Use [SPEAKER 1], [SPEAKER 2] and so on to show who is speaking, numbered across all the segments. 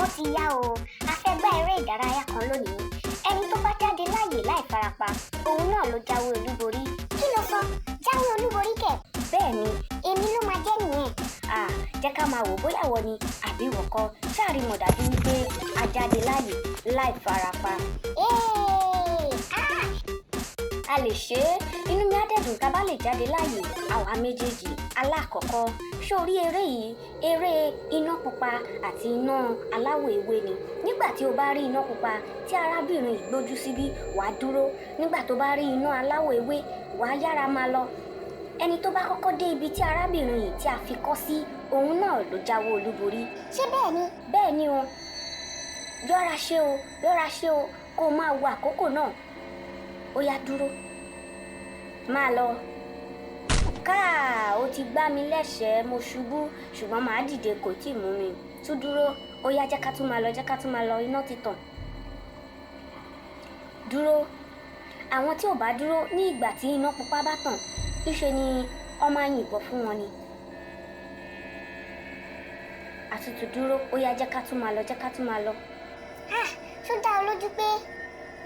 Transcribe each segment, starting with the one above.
[SPEAKER 1] Ó ti yá o, a fẹ́ gbá eré ìdárayá kan lónìí. Ẹni tó bá jáde láàyè láì farapa, òun náà ló jáwé olúborí. Kí ló sọ? Jáwé olúborí kẹ̀? Bẹ́ẹ̀ ni, èmi ló máa jẹ́ nìyẹn. À, jẹ́ ká máa wò bóyá wọ ni àbí ìwọ kọ́. Ṣáà rí mọ̀ dájú wípé a jáde láàyè láì farapa. Ee! Ah! A lè ṣe é, inú mi á dẹ̀ dùn tá bá lè jáde láàyè àwa méjèèjì. Alákọ̀ọ́kọ́, ṣó rí eré yìí? Eré iná pupa àti iná aláwọ̀ ewé ni. Nígbà tí o bá rí iná pupa tí arábìnrin yìí gbójú síbí, wàá dúró. Nígbà tó bá rí iná aláwọ̀ ewé, wàá yára máa lọ. Ẹni tó bá kọ́kọ́ dé ibi tí arábìnrin yìí tí a fi kọ́ sí, òun náà ló jáwé olúborí. Ṣé bẹ́ẹ̀ ni? Bẹ́ẹ̀ ni o. Yọ́ra ṣe o, yọ́ra ṣe o, kó o máa wo àkókò náà. Ó yá, dúró. Máa lọ. Káà, ó ti gbá mi lẹ́sẹ̀ẹ́, mo ṣubú, ṣùgbọ́n màá dìde, kò tíì mú mi. Tún dúró. Ó yá, jẹ́ ká tún máa lọ, jẹ́ ká tún máa lọ, iná ti tàn. Dúró. Àwọn tí ò bá dúró ní ìgbà tí iná pupa bá tàn, ńṣe ni wọ́n máa yìnbọn fún wọn ni. Àtútù dúró. Ó yá, jẹ́ ká tún máa lọ, jẹ́ ká tún máa lọ. Ah, ṣó dá ọ lójú pé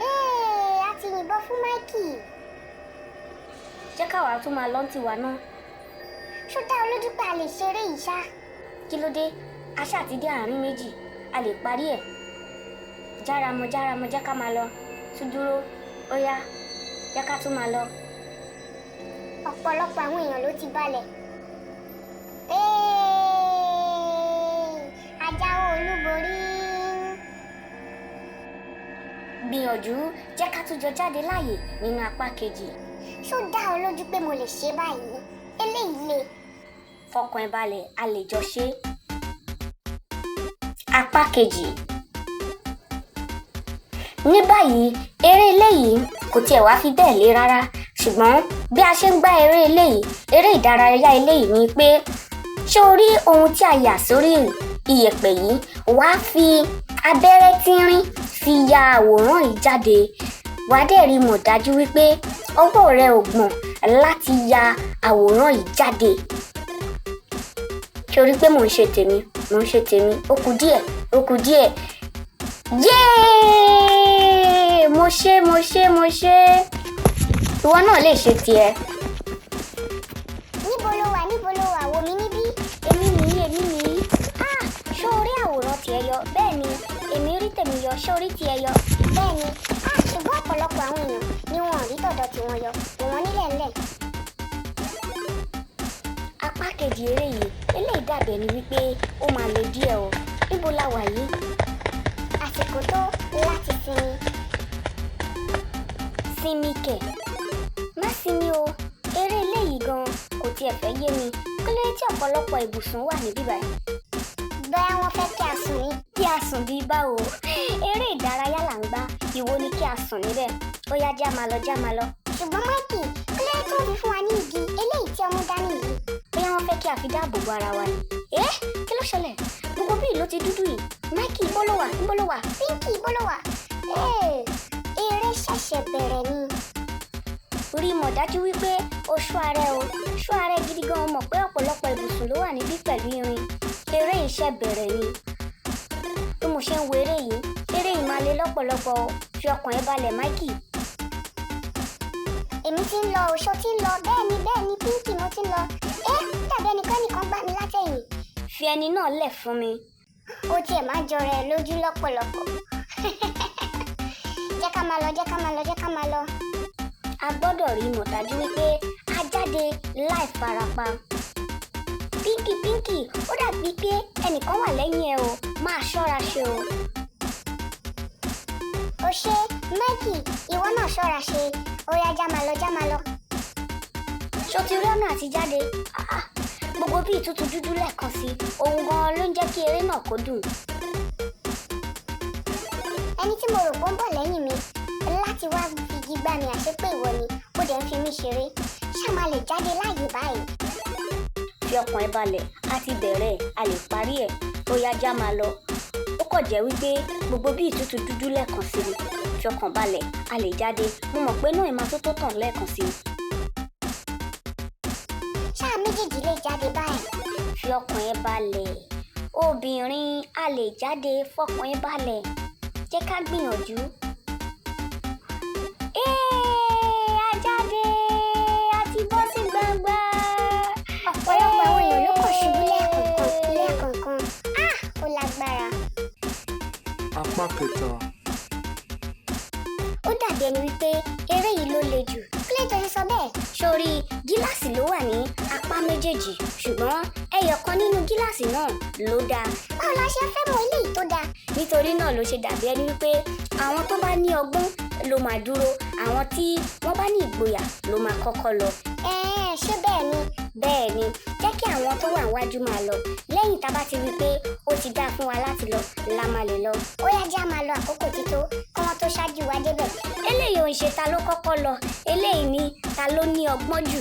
[SPEAKER 1] ee, a ti yìnbọn fún Mikey? Jẹ́ káwa tún máa lọ tiwa náà. Ṣó dá ọ lójú pé a lè ṣeré yìí ṣá? Kí ló dé? A ṣáà ti dé àárín méjì, a lè parí ẹ̀. Jára mọ́, jára mọ́, jẹ́ ká máa lọ. Tún dúró. Ó yá, jẹ́ ká tún máa lọ. Ọ̀pọ̀lọpọ̀ àwọn èèyàn ló ti balẹ̀. Ee, a jáwé olúborí. Gbìyànjú, jẹ́ ká tún jọ jáde láàyè nínú apá kejì. Ṣó dá ọ lójú pé mo lè ṣe báyìí? Eléyìí le. Fọkàn ẹ balẹ̀, a lè jọ ṣe é. Apá kejì. Ní báyìí, eré eléyìí kò tiẹ̀ wá fi bẹ́ẹ̀ le rárá, ṣùgbọ́n bí a ṣe ń gbá eré eléyìí, eré ìdárayá eléyìí ni pé ṣé o rí ohun tí a yà sórí iyẹ̀pẹ̀ yìí, wàá fi abẹ́rẹ́ tínrín fi ya àwòrán yìí jáde. Wàá dẹ̀ rí mọ̀ dájú wípé ọwọ́ rẹ ò gbọ̀n láti ya àwòrán yìí jáde. Ṣé o rí pé mò ń ṣe tèmi? Mò ń ṣe tèmi. Ó kù díẹ̀, ó kù díẹ̀. Yéé! Mo ṣe, mo ṣe, mo ṣe. Ìwọ náà lè ṣe tiẹ̀. Níbo lo wà? Níbo lo wà? Wò mí níbí. Èmi nìyí, èmi nìyí. Ah! Ṣé o rí àwòrán tiẹ̀ yọ? Bẹ́ẹ̀ ni, èmi rí tèmi yọ. Ṣé o rí tiẹ̀ yọ? Bẹ́ẹ̀ ni. Ah! Ṣùgbọ́n ọ̀pọ̀lọpọ̀ àwọn èèyàn ni wọn ò rí tọ̀dọ̀ tiwọn yọ. Wò wọ́n nílẹ̀ ńlẹ̀. Apá kejì eré yìí, eléyìí dàbí ẹni wípé ó máa le díẹ̀ o. Níbo la wà yìí? Àsìkò tó láti sinmi. Sinmi kẹ̀. Má sinmi o. Eré eléyìí gan kò tiẹ̀ fẹ́ yé mi. Kí ló dé tí ọ̀pọ̀lọpọ̀ ibùsùn wà níbí báyìí? Bóyá wọ́n fẹ́ kí a sùn ní. Kí a sùn bí báwo? Eré ìdárayá là ń gbá. Ìwo ni kí a sùn níbẹ̀. Ó yá, já máa lọ, já máa lọ. Ṣùgbọ́n Mikey, kí ló dé tó fi fún wa ní igi eléyìí tí ọmú dání yìí? Bóyá wọ́n fẹ́ kí a fi dáàbò bo ara wa ni. Ẹ́, kí ló ṣẹlẹ̀? Gbogbo bíi ló ti dúdú yìí. Mikey, ibo ló wà? Ibo ló wà? Pinky, ibo ló wà? Ee, eré ṣẹ̀ṣẹ̀ bẹ̀rẹ̀ ni. Rí mọ̀ dájú wípé o ṣọ́ ara ẹ o. Ṣọ́ ara ẹ gidi gan-an, mọ̀ pé ọ̀pọ̀lọpọ̀ ibùsùn ló wà níbí pẹ̀lú irin. Eré iṣẹ́ bẹ̀rẹ̀ ni. Bí mo ṣe ń wo eré yìí máa le lọ́pọ̀lọpọ̀ o. Fi ọkàn ẹ balẹ̀, Mikey. Èmi ti ń lọ, oṣó ti ń lọ. Bẹ́ẹ̀ ni, bẹ́ẹ̀ ni, Pinky, mo ti ń lọ. Ẹ́, dàbí ẹnìkan nìkan gbá mi látẹ̀yìn. Fi ẹni náà lẹ̀ fún mi. Ó tiẹ̀ máa ń jọra ẹ lójú lọ́pọ̀lọpọ̀. Jẹ́ ká máa lọ, jẹ́ ká máa lọ, jẹ́ ká máa lọ. A gbọ́dọ̀ rí mọ̀ dájú wípé a jáde láì farapa. Pinky, Pinky, ó dàbí pé ẹnìkan wà lẹ́yìn ẹ o. Máa ṣọ́ra ṣe o. O ṣé, Mikey, ìwọ náà ṣọ́ra ṣe. Ó yá, já máa lọ, já máa lọ. Ṣó ti rí ọ̀nà àti jáde? Ah, gbogbo bí ìtútù dúdú lẹ́ẹ̀kan sí, òun gan-an ló ń jẹ́ kí eré náà kó dùn. Ẹni tí mo rò pé ó ń bọ̀ lẹ́yìn mi láti wá figi gbá mi, àṣé pé ìwọ ni ó dẹ̀ ń fi mí ṣeré. Ṣá máa lè jáde láàyè báyìí? Fi ọkàn ẹ balẹ̀, a ti bẹ̀rẹ̀, a lè parí ẹ̀. Ó yá, já máa lọ. Ó kàn jẹ́ wípé gbogbo bí ìtútù dúdú lẹ́ẹ̀kan sí ni. Fi ọkàn balẹ̀, a lè jáde. Mo mọ̀ pé náà ìmọ̀ tó tó tàn lẹ́ẹ̀kan sí i. Ṣáà méjèèjì lè jáde báyìí. Fi ọkàn ẹ balẹ̀. Obìnrin, a lè jáde, fọkàn ẹ balẹ̀. Jẹ́ ká gbìyànjú. Ee, a jáde, a ti bọ́ sí gbangba.
[SPEAKER 2] Ọ̀pọ̀lọpọ̀ àwọn èèyàn ló kàn ṣubú lẹ́ẹ̀kọ̀ọ̀kan lẹ́ẹ̀kọ̀ọ̀kan. Ah! Ó lágbára.
[SPEAKER 3] Apá kẹta.
[SPEAKER 1] Ó dàbí ẹni wípé eré yìí ló le jù.
[SPEAKER 2] Kí ló tó ṣe sọ bẹ́ẹ̀?
[SPEAKER 1] Sórí gíláàsì ló wà ní apá méjèèjì, ṣùgbọ́n ẹyọ kan nínú gíláàsì náà ló dáa.
[SPEAKER 2] Báwo la ṣe fẹ́ mọ eléyìí tó dáa?
[SPEAKER 1] Nítorí náà ló ṣe dàbí ẹni wípé àwọn tó bá ní ọgbọ́n ló máa dúró, àwọn tí wọ́n bá ní ìgboyà ló máa kọ́kọ́ lọ.
[SPEAKER 2] Ẹ̀ẹ́n, ṣé bẹ́ẹ̀ ni?
[SPEAKER 1] Bẹ́ẹ̀ ni, jẹ́ kí àwọn tó wà níwájú máa lọ. Lẹ́yìn tá a bá ti rí i pé ó ti dáa fún wa láti lọ la máa lè lọ.
[SPEAKER 2] Ó yá, já máa lọ, àkókò ti tó kí wọ́n tó ṣáájú wa débẹ̀.
[SPEAKER 1] Eléyìí ò ń ṣe ta ló kọ́kọ́ lọ, eléyìí ni ta ló ní ọgbọ́n jù.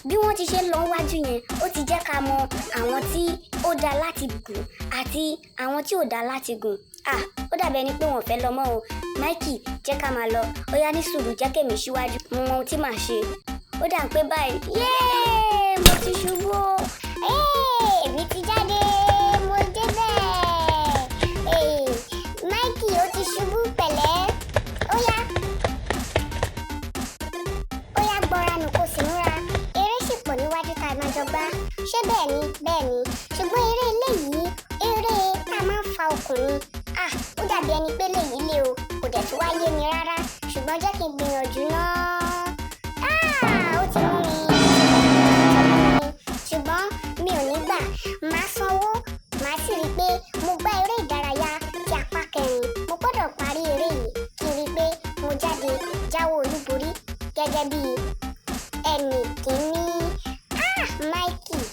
[SPEAKER 1] Bí wọ́n ti ṣe ń lọ wájú yẹn, ó ti jẹ́ ká mọ àwọn tí ó dáa láti gùn àti àwọn tí ò dáa láti gùn. Ah, ó dàbí ẹni pé wọ́n fẹ́ lọ mọ́ o. Mikey, jẹ́ ká máa lọ. Ó yá, ní sùúrù, jẹ́ kèmí síwájú. Mo mọ ohun tí màá ṣe. Ó dà pé báyìí. Yéé, mo ti ṣubú o.
[SPEAKER 2] Ee, èmi ti jáde, mo débẹ̀. Ee, Mikey, ó ti ṣubú, pẹ̀lẹ́. Ó yá. Ó yá, gbọ́ra nù kó sì múra. Eré sì pọ̀ níwájú tá a máa jọ gbá. Ṣé bẹ́ẹ̀ ni? Bẹ́ẹ̀ ni. Ṣùgbọ́n eré eléyìí, eré tá a máa ń fa okùn ni. Ah, ó dàbí ẹni pé léyìí le o. Kò dẹ̀ tún wá yé mi rárá. Ṣùgbọ́n jẹ́ kí n gbìyànjú náà. Ah, ó ti mú mi. Ṣùgbọ́n mi ò ní gbà. Màá sanwó, màá sì rí i pé mo gbá eré ìdárayá ti apá kẹrin. Mo gbọ́dọ̀ parí eré yìí kí n rí i pé mo jáde jáwé olúborí gẹ́gẹ́ bí ẹnì kìíní. Ah, Mikey.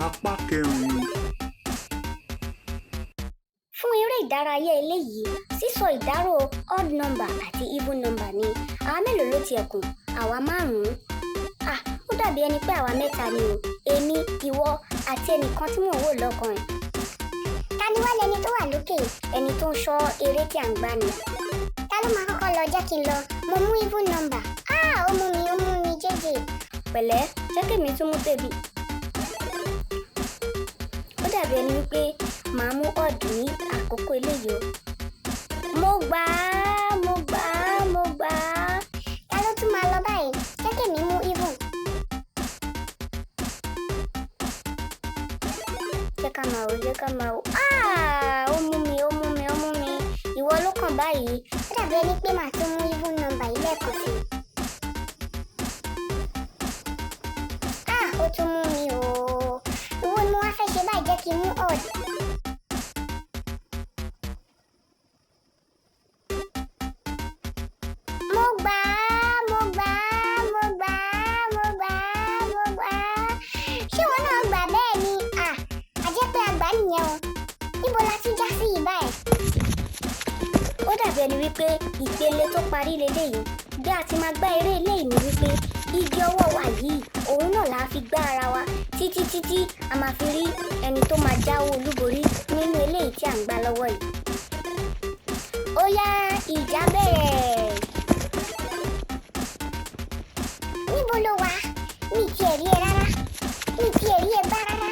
[SPEAKER 3] Apá kẹrin.
[SPEAKER 1] Fún eré ìdárayá eléyìí, sísọ ìdárò odd number àti even number ni. Àwa mélòó ló tiẹ̀ kù? Àwa márùn-ún. Ah, ó dàbí ẹni pé àwa mẹ́ta ni o. Èmi, ìwọ àti ẹnìkan tí mò ń wò lọ́kàn ẹ̀.
[SPEAKER 2] Ta ni wá lẹni tó wà lókè?
[SPEAKER 1] Ẹni tó ń ṣọ́ eré tí à ń gbá ni.
[SPEAKER 2] Ta ló máa kọ́kọ́ lọ? Jẹ́ kí n lọ. Mo mú even number. Ah, ó mú mi, ó mú mi jẹ́jẹ́.
[SPEAKER 1] Pẹ̀lẹ́, jẹ́ kèmi tún mú tèmi. Ó dàbí ẹni wípé màá mú odd ní àkókò eléyìí o. Mo gbà á, mo gbà á, mo gbà á.
[SPEAKER 2] Ta ló tún máa lọ báyìí? Jẹ́ kèmi mú even.
[SPEAKER 1] Jẹ́ ká máa wò, jẹ́ ká máa wò. Ah, ó mú mi, ó mú mi, ó mú mi. Ìwọ ló kàn báyìí.
[SPEAKER 2] Ó dàbí ẹni pé màá tún mú even number yìí lẹ́ẹ̀kan sí i. Ah, ó tún mú mi o. Ìwọ ni mo wá fẹ́ ṣe báyìí, jẹ́ kí n mú odd. Mo gbà á, mo gbà á, mo gbà á, mo gbà á, mo gbà á. Ṣé ìwọ náà gbà bẹ́ẹ̀ ni? Ah, a jẹ́ pé a gbà nìyẹn o. Níbo la tún já sí yìí báyìí?
[SPEAKER 1] Ó dàbí ẹni wípé ìpele tó parí leléyìí. Bí a ti máa gbá eré eléyìí ni wípé igi ọwọ́ wa yìí, òun náà la fi gbá ara wa títí títí a máa fi rí ẹni tó máa jáwé olúborí nínú eléyìí tí à ń gbá lọ́wọ́ yìí. Ó yá, ìjà bẹ̀rẹ̀.
[SPEAKER 2] Níbo ló wà? Mi tiẹ̀ rí ẹ rárá. Mi tiẹ̀ rí ẹ bá rárá.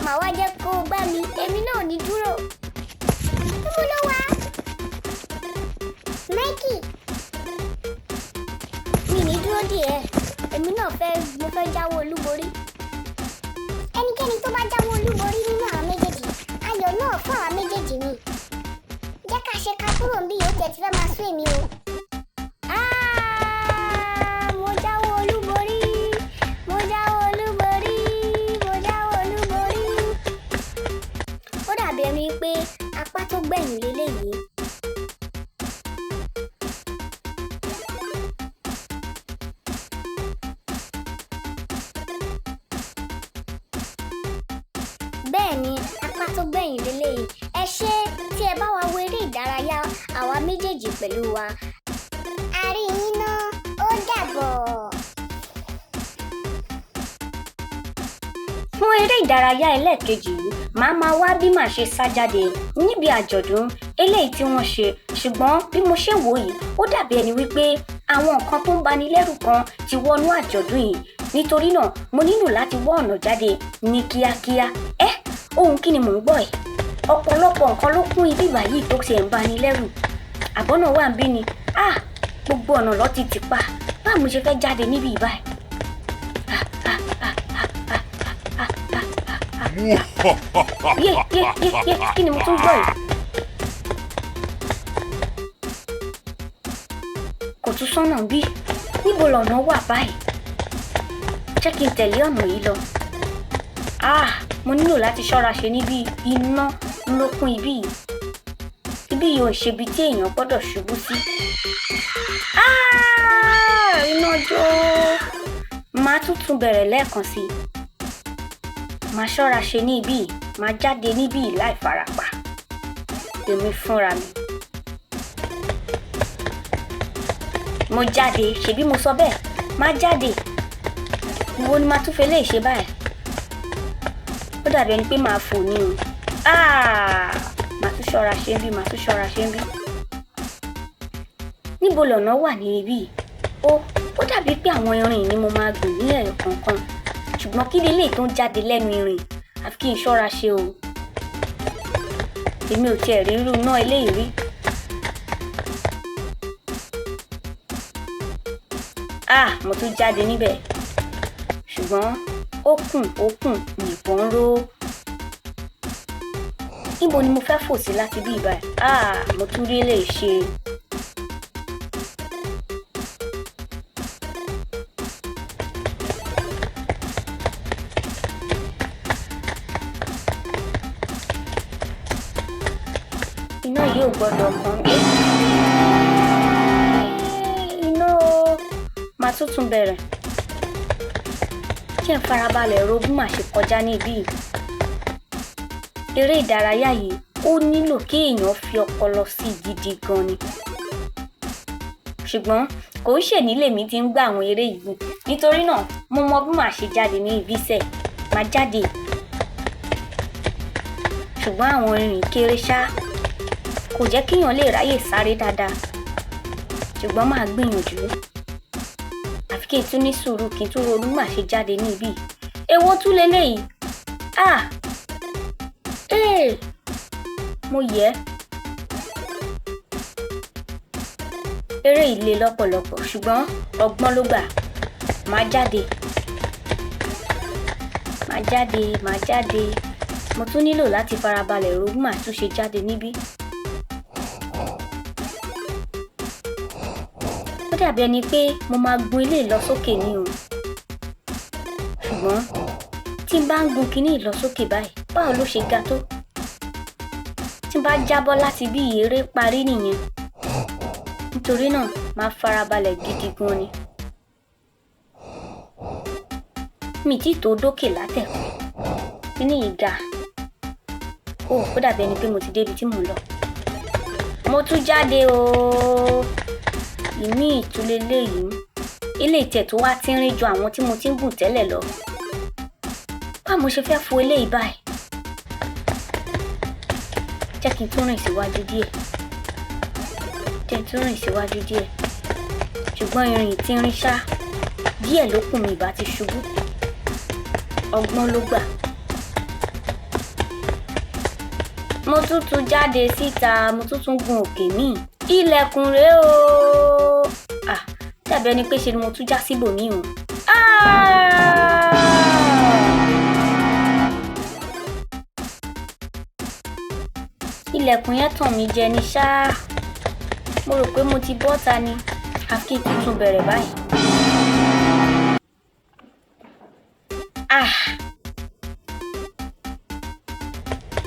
[SPEAKER 1] Màá wá jẹ́ kó o gbá mi, èmi náà ò ní dúró.
[SPEAKER 2] Níbo ló wà? Mikey,
[SPEAKER 1] Mi ní dúró díẹ̀, èmi náà fẹ́, mo fẹ́ jáwé olúborí.
[SPEAKER 2] Ẹnikẹ́ni tó bá jáwé olúborí nínú àwọn méjèèjì, ayọ̀ náà fún àwọn méjèèjì ni. Jẹ́ ká ṣe ká kúrò níbí, yóò tẹ̀ tí fẹ́ máa sún èmi o.
[SPEAKER 1] Ah, mo jáwé olúborí, mo jáwé olúborí, mo jáwé olúborí. Ó dàbí ẹni pé apá tó gbẹ̀yìn leléyìí. Bẹ́ẹ̀ ni, apá tó gbẹ̀yìn leléyìí. Ẹ ṣé tí ẹ bá wa wo eré ìdárayá àwa méjèèjì pẹ̀lú wa.
[SPEAKER 2] A rí yín ná, ó dàbọ̀.
[SPEAKER 1] Fún eré ìdárayá ẹlẹ́ẹ̀kejì yìí, màá máa wá bí màá ṣe sá jáde níbi àjọ̀dún eléyìí tí wọ́n ṣe. Ṣùgbọ́n bí mo ṣe wò yìí, ó dàbí ẹni wípé àwọn nǹkan tó ń bani lẹ́rù kan ti wọnú àjọ̀dún yìí. Nítorí náà, mo nílò láti wá ọ̀nà jáde ní kíákíá. Ẹ́, Ohun kí ni mò ń gbọ́ ẹ̀? Ọ̀pọ̀lọpọ̀ nǹkan ló kún ibi báyìí tó ṣe ń bani lẹ́rù. Àbọ̀nà wà ń bí ni. Ah! Gbogbo ọ̀nà ló ti tì pa. Báwo mo ṣe fẹ́ jáde níbí báyìí? Ah, ah, ah, ah, ah, ah, ah, ah, ah. Yé, yé, yé, yé, kí ni mo tún gbọ́ yìí? Kò tún sọ́nà bí? Níbo lọ̀nà wà báyìí? Jẹ́ kí n tẹ̀lé ọ̀nà yìí lọ. Ah! Mo nílò láti ṣọ́ra ṣe níbí. Iná ló kún ibí yìí. Ibí yìí ò ṣe ibi tí èèyàn gbọ́dọ̀ ṣubú sí. Ah! Iná jó. Màá tún tún bẹ̀rẹ̀ lẹ́ẹ̀kan sí i. Màá ṣọ́ra ṣe ní ibí yìí. Màá jáde níbí yìí láì farapa. Èmi fúnra mi. Mo jáde, ṣebí mo sọ bẹ́ẹ̀. Màá jáde. Ìwo ni màá tún fẹ́ lè ṣe báyìí? Ó dàbí ẹni pé màá fò ní o. Ah! Màá tún ṣọ́ra ṣe ń bí, màá tún ṣọ́ra ṣe ń bí. Níbo lọ̀nà wà ní ibí yìí? Ó dàbí pé àwọn irin ni mo máa gùn ní ẹ̀ẹ̀kọ̀ọ̀kan. Ṣùgbọ́n kí leléyìí tó ń jáde lẹ́nu irin? Àfi kí n ṣọ́ra ṣe o. Èmi ò tiẹ̀ rí irú iná eléyìí rí. Ah! Mo tún jáde níbẹ̀. Ṣùgbọ́n ó kùn, ó kùn, nìbọn ró. Níbo ni mo fẹ́ fò sí láti bí báyìí? Ah! Mo tún rí eléyìí ṣe. Iná yìí ò gbọdọ̀ kàn mí. Iná o. Màá tún tún bẹ̀rẹ̀. Kí n farabalẹ̀ ro bí màá ṣe kọjá ní ibí yìí. Eré ìdárayá yìí ó nílò kí èèyàn fi ọpọlọ sí gidi gan ni. Ṣùgbọ́n kò ń ṣe nílé mi tí ń gbá àwọn eré yìí. Nítorí náà mo mọ bí màá ṣe jáde ní ibí sẹ̀. Màá jáde. Ṣùgbọ́n àwọn irin kéré ṣá. Kò jẹ́ kí èèyàn lè ráyè sáré dáadáa. Ṣùgbọ́n màá gbìyànjú. Àfi kí n tún ní sùúrù kí n tún ronú màá ṣe jáde ní ibí yìí. Èwo tún leléyìí? Ah! Ee! Mo yẹ̀. Eré yìí le lọ́pọ̀lọpọ̀ ṣùgbọ́n ọgbọ́n ló gbà. Màá jáde. Màá jáde, màá jáde. Mo tún nílò láti farabalẹ̀ ro bí màá tún ṣe jáde níbí. Ó dàbí ẹni pé mo máa gun ilé lọ sókè ni o. Ṣùgbọ́n tí n bá ń gun kiní lọ sókè báyìí, báwo ló ṣe ga tó? Tí n bá jábọ́ láti bí eré parí nìyẹn. Nítorí náà, màá farabalẹ̀ gidi gan ni. Mi tí tó dókè látẹ̀kọ̀. Kiní yìí ga. Ó dàbí ẹni pé mo ti dé ibi tí mò ń lọ. Mo tún jáde o. Ìmí ìtúlélé yìí. Eléyìí tiẹ̀ tó wá tínrín ju àwọn tí mo ti ń gùn tẹ́lẹ̀ lọ. Báwo mo ṣe fẹ́ fo eléyìí báyìí? Jẹ́ kí n tún rìn síwájú díẹ̀. Jẹ́ kí n tún rìn síwájú díẹ̀. Ṣùgbọ́n irin tínrín ṣá. Díẹ̀ ló kù mi ìbá ti ṣubú. Ọgbọ́n ló gbà. Mo tún tún jáde síta, mo tún tún gun òkè míì. Ilẹ̀kùn rèé o. Ah! Dàbí ẹni pé ṣe ni mo tún já síbòmíì o. Ah! Ilẹ̀kùn yẹn tàn mí jẹ ní ṣá. Mo rò pé mo ti bọ́ta ni. Àfi kí n tún tún bẹ̀rẹ̀ báyìí. Ah!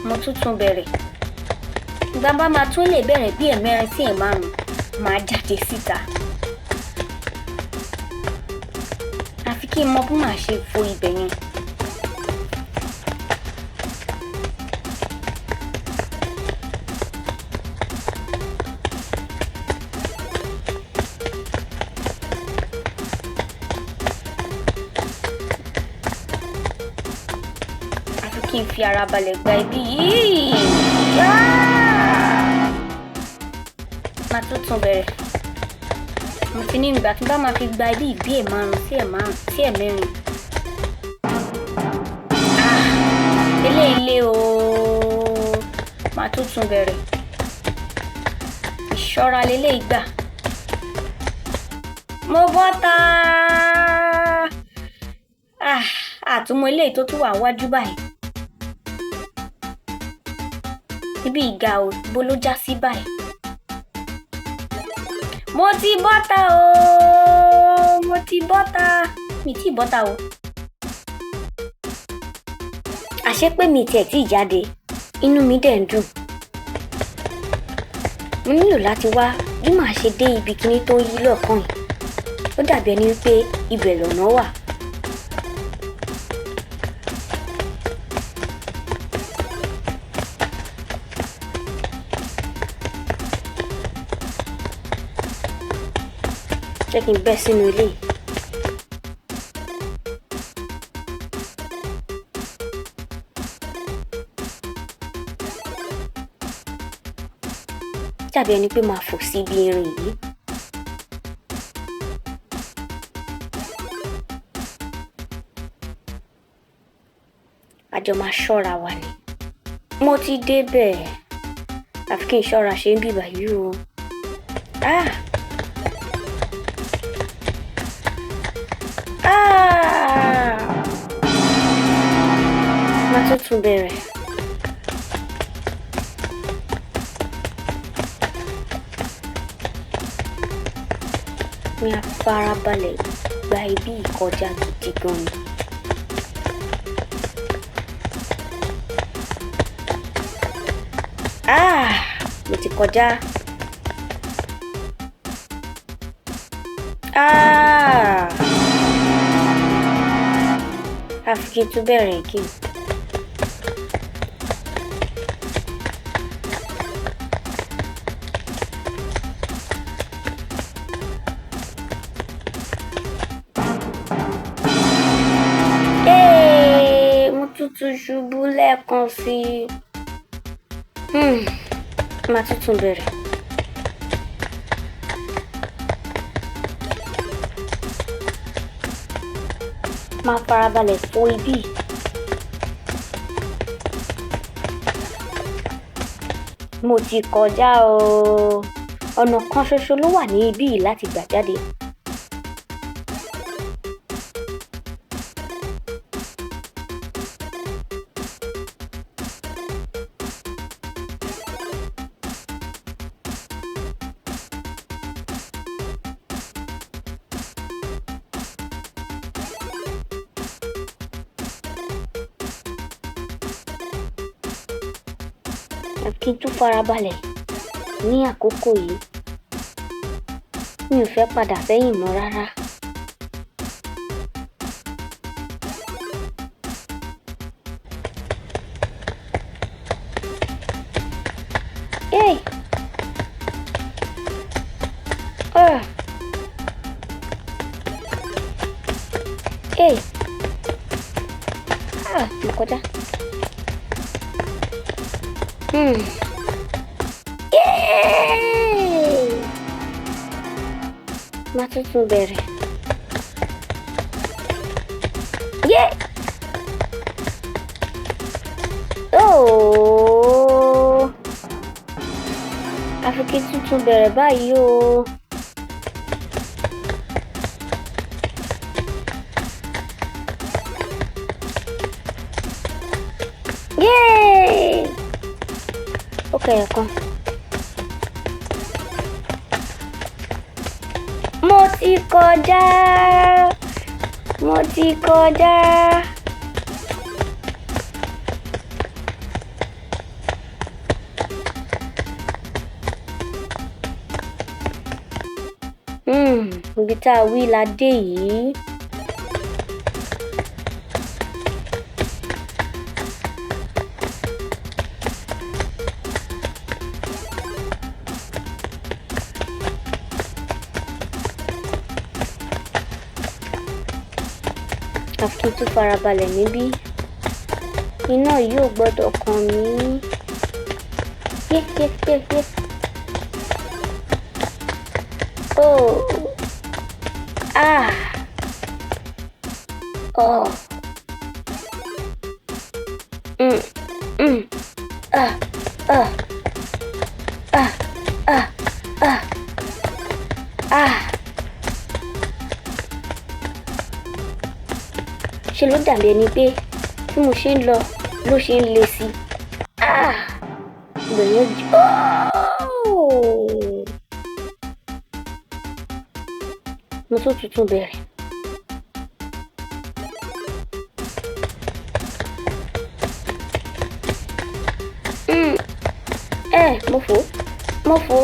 [SPEAKER 1] Mo tún tún bẹ̀rẹ̀. Ìgbà bá máa tún lè bẹ̀rẹ̀ bí ẹ̀mẹrin sí ẹ̀márùn-ún, màá jáde síta. Àfi kí n mọ bí màá ṣe fo ibẹ̀ yẹn. Àfi kí n fi ara balẹ̀ gba ibi yìí. Ah! Màá tún tún bẹ̀rẹ̀. Mo ti ní ìgbà tí bá máa fi gba ibi ìbí ẹ̀ márùn-ún sí ẹ̀ márùn-ún sí ẹ̀ mẹ́rin. Ah!
[SPEAKER 4] Eléyìí le o. Màá tún tún bẹ̀rẹ̀. Ìṣọ́ra leléyìí gbà. Mo bọ́ta. Ah, àtúmọ̀ eléyìí tó tún wà wájú báyìí. Ibi ìga ò bó ló já sí báyìí. Mo ti bọ́ta o. Mo ti bọ́ta. Mi ti bọ́ta o. Àṣé pé mi tiẹ̀ tí ì jáde, inú mi dẹ̀ ń dùn. Mo nílò láti wá bí màá ṣe dé ibi kíní tó ń yí lọ́ọ̀kan yìí. Ó dàbí ẹni wípé ibẹ̀ lọ̀nà wà. Jẹ́ kí n bẹ́ sínú ilé yìí. Dàbí ẹni pé màá fò sí ibi irin yìí. A jọ máa ṣọ́ra wa ni. Mo ti débẹ̀. Àfi kí n ṣọ́ra ṣe ń bíbà yìí o. Ah! Ah! Màá tún tún bẹ̀rẹ̀. Mi á farabalẹ̀ gba ibi ìkọjá gidi gan ni. Ah! Mo ti kọjá. Ah! Àfi kí n tún bẹ̀rẹ̀ again. Hey, mo tún tún ṣubú lẹ́ẹ̀kan sí i. Màá tún tún bẹ̀rẹ̀. Máa farabalẹ̀ fo ibí. Mo ti kọjá o. Ọ̀nà kan ṣoṣo ló wà ní ibí yìí láti gbà jáde. Kí n tún farabalẹ̀ ní àkókò yìí. Mi ò fẹ́ padà sẹ́yìn mọ́ rárá. Hey! Ah! Hey! Ah, mo kọjá. Yay! Màá tún tún bẹ̀rẹ̀. Yeah! Oh! Àfi kí n tún tún bẹ̀rẹ̀ báyìí o. Yay! Ó kẹyọ̀ kan. Mo ti kọjá. Mo ti kọjá. Ibi tá a wí la dé yìí. Àfi kí n tún farabalẹ̀ níbí. Iná yìí ò gbọ́dọ̀ kàn mí. Yé yé yé yé. Oh. Ah. Oh. Ah! Ah! Ah! Ah! Ah! Ṣe ló dàbí ẹni pé bí mo ṣe ń lọ ló ṣe ń le sí i. Ah! Ìgbẹ̀yìn ooo! Mo tún tuntun bẹ̀rẹ̀. Ẹ mo fò, mo fò,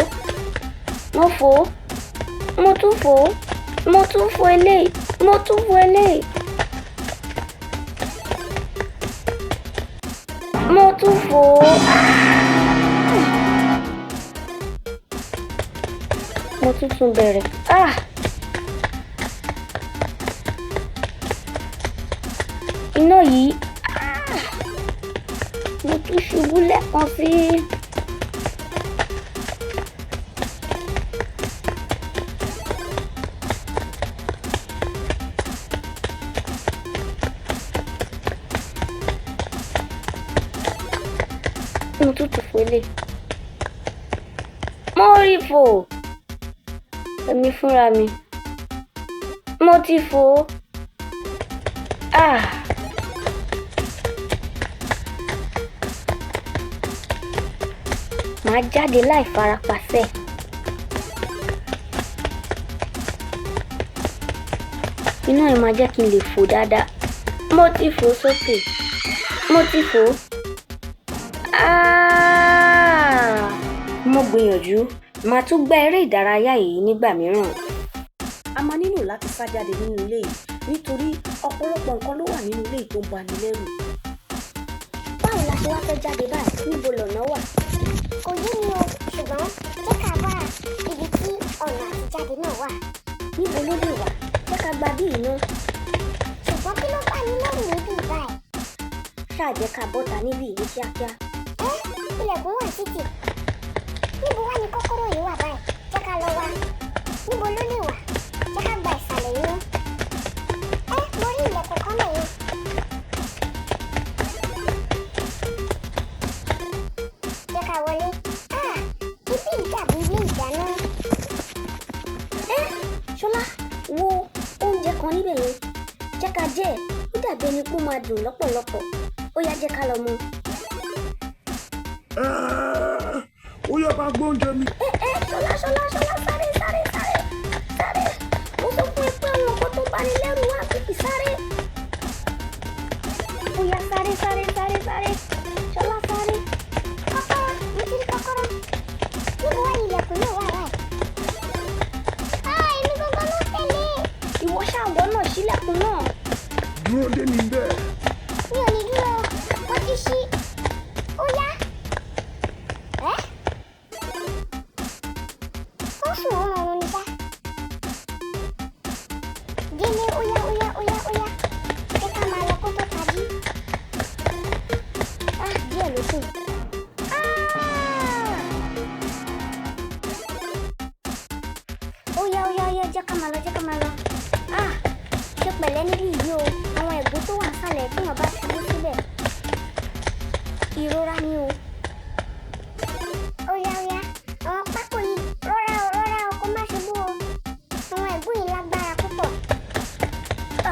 [SPEAKER 4] mo fò, mo tún fò, mo tún fò eléyìí, mo tún fò eléyìí. Mo tún fò. Mo tún tún bẹ̀rẹ̀. Ah! Iná yìí. Ah! Mo tún ṣubú lẹ́ẹ̀kan sí i. Mo tún tún fò eléyìí. Mo rí fò. Èmi fúnra mi. Mo ti fò. Ah! Màá jáde láì farapasẹ̀. Iná yìí máa jẹ́ kí n lè fò dáadáa. Mo ti fò sókè. Mo ti fò. Ah! Mo gbìyànjú. Màá tún gbá eré ìdárayá yìí nígbà mìíràn.
[SPEAKER 5] A máa nílò láti sá jáde nínú ilé yìí nítorí ọ̀pọ̀lọpọ̀ nǹkan ló wà nínú ilé yìí tó ń bani lẹ́rù.
[SPEAKER 1] Báwo la ṣe wá fẹ́ jáde báyìí? Níbo lọ̀nà wà?
[SPEAKER 2] Kò yé mi o, ṣùgbọ́n jẹ́ ká wá ibi tí ọ̀nà àtijáde náà wà.
[SPEAKER 1] Níbo ló lè wà? Jẹ́ ká gba bí iná.
[SPEAKER 2] Ṣùgbọ́n kí ló bá ní lẹ́rù níbí báyìí?
[SPEAKER 1] Ṣáà jẹ́ ká bọ́ta níbí ní kíákíá.
[SPEAKER 2] Ẹ́ ilẹ̀kùn wà títì. Níbo wá ni kọ́kọ́rọ́ yìí wà báyìí? Jẹ́ ká lọ wá. Níbo ló lè wà? Jẹ́ ká gba ìsàlẹ̀ yìí ná. Ẹ́ mo rí ilẹ̀kùn kan bẹ̀ yẹn. Jẹ́ ká wọlé. Ah! Ibi yìí dàbí ilé ìdáná.
[SPEAKER 1] Ẹ́ Ṣọlá wo oúnjẹ kan níbẹ̀ yẹn. Jẹ́ ká jẹ ẹ́, ó dàbí ẹni pé ó máa dùn lọ́pọ̀lọpọ̀. Ó yá jẹ́ ká lọ mu.
[SPEAKER 3] Ẹ́ẹ̀, ó yẹ ká gbóúnjẹ mi.
[SPEAKER 1] Ẹ ẹ Ṣọlá Ṣọlá Ṣọlá sáré sáré sáré sáré. Mo sọ fún ẹ pé àwọn nǹkan tó bani lẹ́rù wà kìkì sáré. Ó yá sáré sáré sáré sáré. Ṣọlá sáré.
[SPEAKER 2] Kọ́kọ́rọ́, mo ti rí kọ́kọ́rọ́. Níbo wá ni ilẹ̀kùn náà wà báyìí? Ah! Èmi gangan ló tẹ̀lé.
[SPEAKER 1] Ìwọ ṣàwọ̀ náà ṣílẹ̀kùn náà.
[SPEAKER 3] Dúró dé mi bẹ́ẹ̀.
[SPEAKER 2] Mi ò ní dúró. Mo ti ṣí. Ó yá. Ẹ́ ó sùn ó rọrùn ní sá. Délé ó yá ó yá ó yá ó yá. Jẹ́ ká máa lọ kó tó tají.
[SPEAKER 1] Ah! Díẹ̀ ló kù. Ah! Ó yá ó yá ó yá jẹ́ ká máa lọ jẹ́ ká máa lọ. Ah! Ṣe pẹ̀lẹ́ níbí yìí o. Àwọn ẹ̀gún tó wà nísàlẹ̀ tí wọ́n bá ṣubú síbẹ̀. Ìrora ni o.
[SPEAKER 2] Ó yá ó yá. Àwọn pákó yìí rọra o rọra o kó má ṣubú o. Àwọn ẹ̀gún yìí lágbára púpọ̀.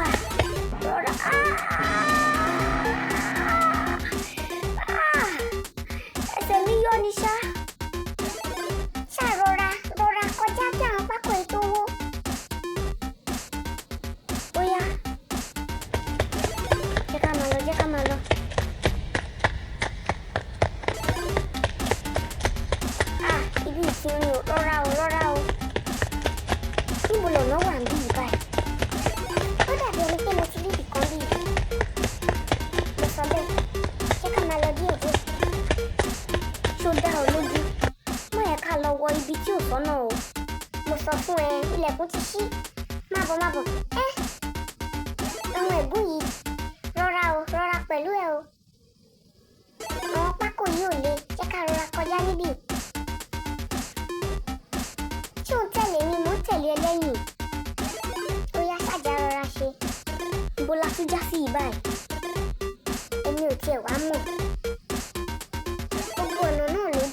[SPEAKER 1] Ah! Rọra. Ah! Ah! Ẹsẹ̀ mi yọ ni ṣá.
[SPEAKER 2] Ṣáà rọra rọra kọjá kí àwọn pákó yìí tó wó.
[SPEAKER 1] Ó yá. Jẹ́ ká máa lọ jẹ́ ká máa lọ. Ah! Ibi ìsinmi o. Rọra o rọra o. Níbo lọ̀nà wà níbí yìí báyìí?
[SPEAKER 2] Ó dàbí ẹni pé mo ti rí ibì kan bí yìí. Mo sọ bẹ́ẹ̀. Jẹ́ ká máa lọ díẹ̀ díẹ̀.
[SPEAKER 1] Ṣó dá ọ lójú? Má yẹ ká lọ wọ ibi tí ò sọ́nà o.
[SPEAKER 2] Mo sọ fún ẹ, ilẹ̀kùn ti ṣí. Má bọ̀ má bọ̀. Ẹ́ àwọn ẹ̀gún yìí rọra o rọra pẹ̀lú ẹ o. Àwọn pákó yìí ò le. Jẹ́ ká rọra kọjá níbí. Ṣé ò ń tẹ̀lé mi? Mò ń tẹ̀lé ẹ lẹ́yìn. Ó yá ṣáàjà rọra ṣe.
[SPEAKER 1] Ibo la tún já sí yìí báyìí?
[SPEAKER 2] Èmi ò tiẹ̀ wá mọ̀. Gbogbo ọ̀nà náà ló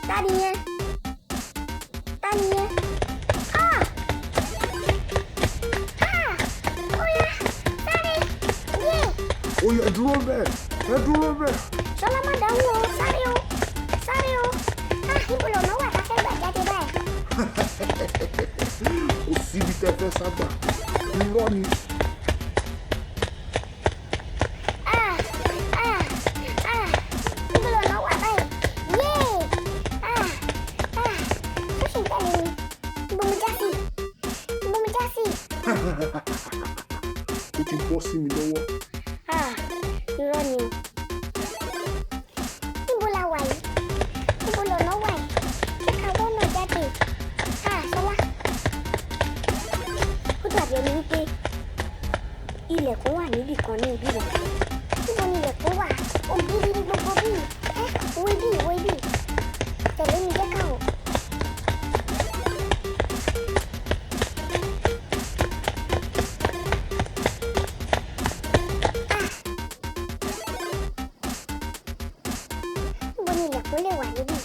[SPEAKER 1] Ta ni yẹn? Ta ni yẹn? Ah! Ah! Ó yá, sáré! Yé!
[SPEAKER 3] Ó yá, dúró bẹ́ẹ̀, ẹ dúró bẹ́ẹ̀.
[SPEAKER 1] Ṣọlá má dáhùn o, sáré o, sáré o. Ah, níbo lọ̀nà wà tá a fẹ́ gbà jáde báyìí?
[SPEAKER 3] Kò síbi tẹ́ fẹ́ ságbà. Irọ́ ni.
[SPEAKER 1] Ah, ah, ah, níbo lọ̀nà wà báyìí? Yé! Ah, ah, ó sì ń tẹ̀lé mi. Ibo mo já sí? Ibo mo já sí?
[SPEAKER 3] Ó ti bọ́ sí mi lọ́wọ́.
[SPEAKER 1] Ah, irọ́ ni o. Níbo la wà yìí? Níbo lọ̀nà wà yìí? Ṣé ká wọ́nà jáde? Ah, Ṣọlá. Ó dàbí ẹni wípé ilẹ̀kùn wà níbì kan ní ibí rẹ̀. Níbo ni ilẹ̀kùn wà? Ògiri ni gbogbo bíi. Ẹ́, wo ibí, wo ibí. Tẹ̀lé mi jẹ́ ká wò. Níbo ni ilẹ̀kùn lè wà níbí?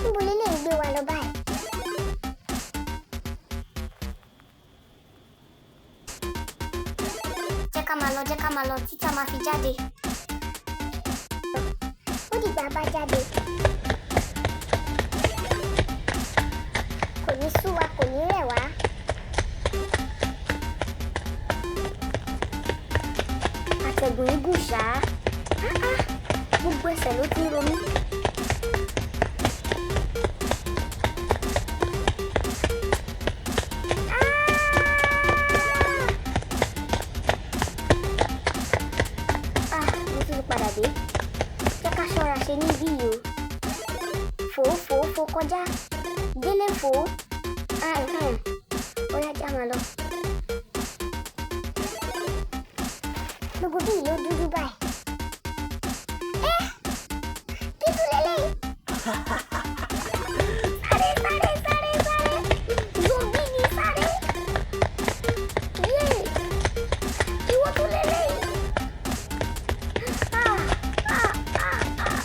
[SPEAKER 1] Níbo lélẹ̀ ń gbé wa lọ báyìí? Jẹ́ ká máa lọ, jẹ́ ká máa lọ títí a máa fi jáde. Ó dìgbà bá jáde. Kò ní sú wa, kò ní rẹ̀ wá. Àtẹ̀gùn yìí gùn ṣáá. Ah ah, gbogbo ẹsẹ̀ ló ti ń ro mí. Ah! Ah, mo tún ti padà dé. Jẹ́ ká ṣọ́ra ṣe ní ibí yìí o. Fò ó, fò ó, fò kọjá. Délé fò ó. Ah, hmm. Ó yá, já máa lọ. Gbogbo bíi ló dúdú báyìí. Ẹ́! Kí tún leléyìí? Sáré, sáré, sáré, sáré. Zombi ni sáré. Yé! Ìwọ tún leléyìí. Ah, ah, ah, ah.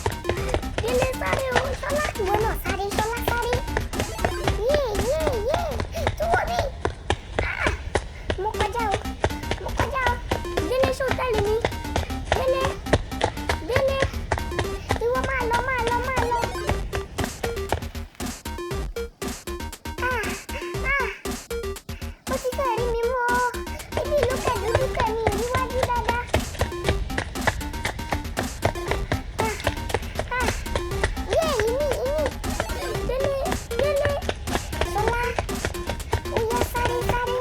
[SPEAKER 1] Délé sáré o, Ṣọlá ìwọ náà sáré, Ṣọlá sáré. Yé, yé, yé. Túwọ́ mi. Ah! Mo kọjá o, mo kọjá o. Délé ṣó tẹ̀lé mi. Délé, Délé. Ìwọ máa lọ, máa lọ, máa lọ. Ah, ah. Ó ti fẹ́ rí mi mú o. Ibi ìlú kẹ̀ dúdú kẹ̀ mi ò rí wájú dáadáa. Ah, ah. Yé, ìmí, ìmí. Délé, Délé. Ṣọlá. Ó yá, sáré, sáré.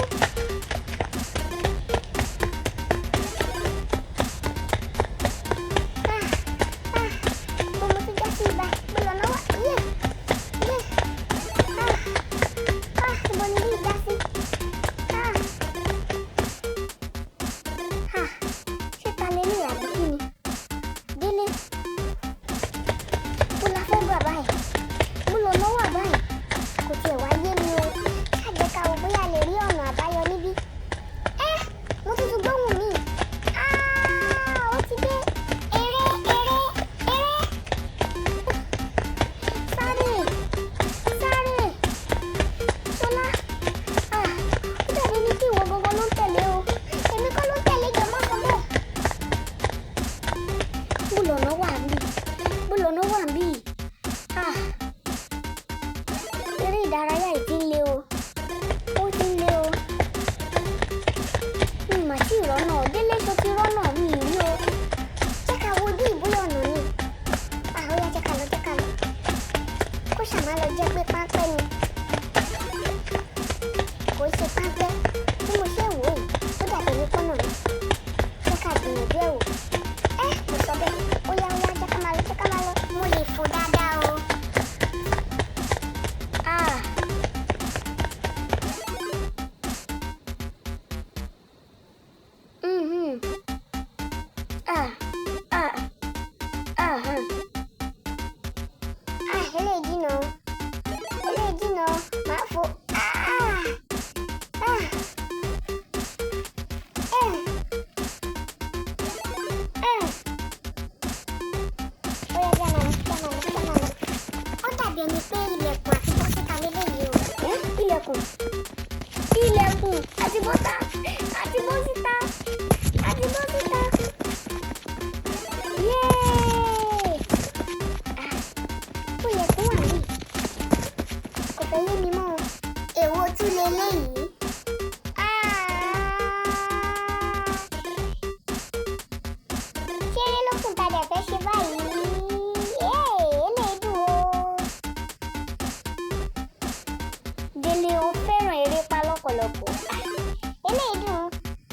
[SPEAKER 1] Ah, ah. Mo mo ti já sí ibà. Mo lọ́nà wá. Yé, yé. Ah, ah. Ibo ni bí já sí? Ah. Ah, ṣé ta lélẹ̀ àbí kí ni? Délé. Mo la fẹ́ gbà báyìí. Mo lọ́nà wà báyìí. Kò tiẹ̀ wá yé mi o. Ṣáà jẹ́ ká wo bóyá a lè rí ọ̀nà àbáyọ níbí. Ẹ́, mo tún ti gbóhùn mi. Ah, ó ti dé. Eré, eré, eré. Sáré, sáré. Ṣọlá, ah, ó dàbí ní kí ìwọ gangan ló ń tẹ̀lé o. Èmi kọ́ ló ń tẹ̀lé, jọ̀ọ́ má sọ bẹ́ẹ̀. Bó lọ̀nà wà níbí? Bó lọ̀nà wà níbí? Ah, eré ìdárayá yìí ti ń le o. Ó ti ń le o. Mi mà tí ì rọ́nà. Délé ṣo ti rọ́nà mi ì rí o. Jẹ́ ká wo bí ìbúyọ̀ ọ̀nà ni. Ah, ó yá, jẹ́ ká lọ, jẹ́ ká lọ. Kó ṣàmá lọ jẹ́ pé páńpẹ́ ni. Kò ṣe páńpẹ́. Bí mo ṣe ń wò yìí, ó dàbí ní pọ́nà mi. Jẹ́ ká gbìyànjú ẹ̀ wò. Ẹ́, mo sọ bẹ́ẹ̀. Ó yá, ó yá, jẹ́ ká máa lọ, jẹ́ ká máa lọ. Mo lè fò dáadáa o. Ah. Mhm. Ah, ah, ah, ah. Ah, eléyìí jìnnà o. bọ́ta, a ti bọ́ síta, a ti bọ́ síta. Yéé! Ah, ó yẹ kó wà níbí. Kò fẹ́ yé mi mọ́ o.
[SPEAKER 2] Èwo tún leléyìí?
[SPEAKER 1] Ah! Ṣé eré ló kùn tá a dẹ̀ fẹ́ ṣe báyìí? Yéé, eléyìí dùn o. Délé o fẹ́ràn erépá lọ́pọ̀lọpọ̀. Ah, eléyìí dùn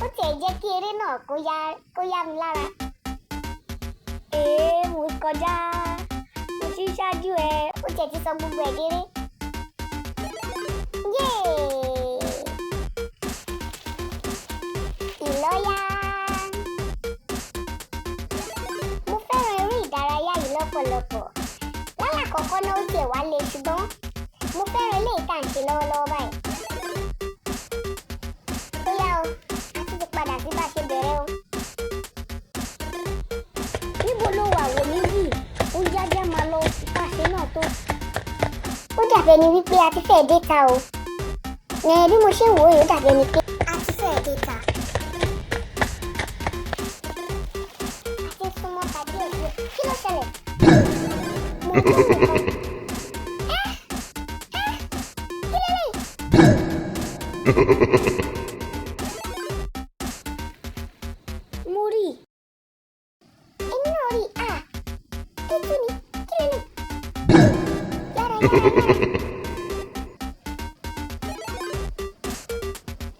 [SPEAKER 1] ó tiẹ̀ jẹ́ kí eré náà kó yá mi lára. Èé, mo kọjá, mo ti ṣáájú ẹ,
[SPEAKER 2] Ó tiẹ̀ ti sọ gbogbo ẹ̀ déré. Yéè! Ìlọ́yà.
[SPEAKER 1] Mo fẹ́ràn eré ìdárayá yìí lọ́pọ̀lọpọ̀. Lálàkọ́kọ́ náà ó tiẹ̀ wá le ṣùgbọ́n mo fẹ́ràn eléyìí tá à ń ṣe lọ́wọ́lọ́wọ́ báyìí. Ó yá o, a tún ti padà sí bá a ṣe bẹ̀rẹ̀ o. Níbo ló wà wò mí yìí? Ó yá já máa lọ bá a ṣe náà tó.
[SPEAKER 2] Ó dàbí ẹni wípé a ti fẹ́ẹ̀ dé ta o. Ẹ bí mo ṣe ń wò ó yìí, ó dàbí ẹni pé a ti fẹ́ẹ̀ dé ta.
[SPEAKER 1] A ti ń súnmọ́ ta díẹ̀ díẹ̀. Kí ló ṣẹlẹ̀? Mo gbọ́ nǹkan. Ẹ́ ẹ́ kí lélẹ́yìí? Mo rí i.
[SPEAKER 2] Èmi náà rí i. À, tútù ni. Kí lélẹ̀? Yára yára yára.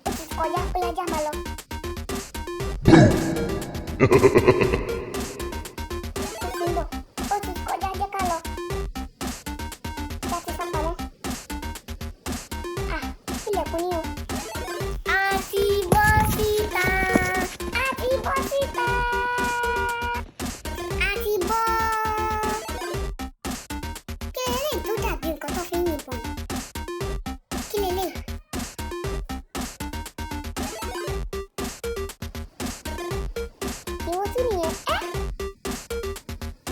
[SPEAKER 2] Ó ti kọjá, ó yá já máa lọ. Ó ti ń bọ̀, ó ti kọjá, jẹ́ ká lọ. Já ti sá pamọ́. À, ilẹ̀kùn ni o.
[SPEAKER 1] A ti bọ́ síta.
[SPEAKER 2] A ti bọ́ síta. A ti bọ́. Kí leléyìí tó dàbí nǹkan tó fi ń yìnbọn yìí? Kí leléyìí? Ìwọ tún nìyẹn. Ẹ́!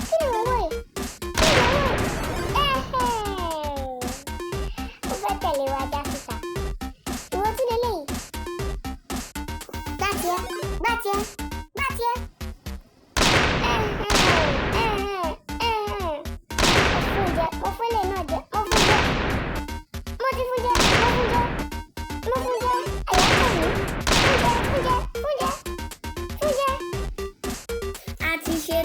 [SPEAKER 2] Kí ni mo wò yìí? Kí ni mo wò yìí?
[SPEAKER 1] Ẹ̀hẹ́n.
[SPEAKER 2] Ó fẹ́ tẹ̀lé wa já síta. Ìwọ tún leléyìí. Gbá tiẹ̀, gbá tiẹ̀, gbá tiẹ̀.
[SPEAKER 1] Ẹ̀hẹ́n, ẹ̀hẹ́n, ẹ̀hẹ́n. Mo fún jẹ, mo fún ilé náà jẹ, mo fún jẹ. Mo ti fún jẹ, mo fún jẹ. Mo fún jẹ, àyà kàn mí. Fún jẹ, fún jẹ, fún jẹ. Fún jẹ.
[SPEAKER 4] A ti ṣe.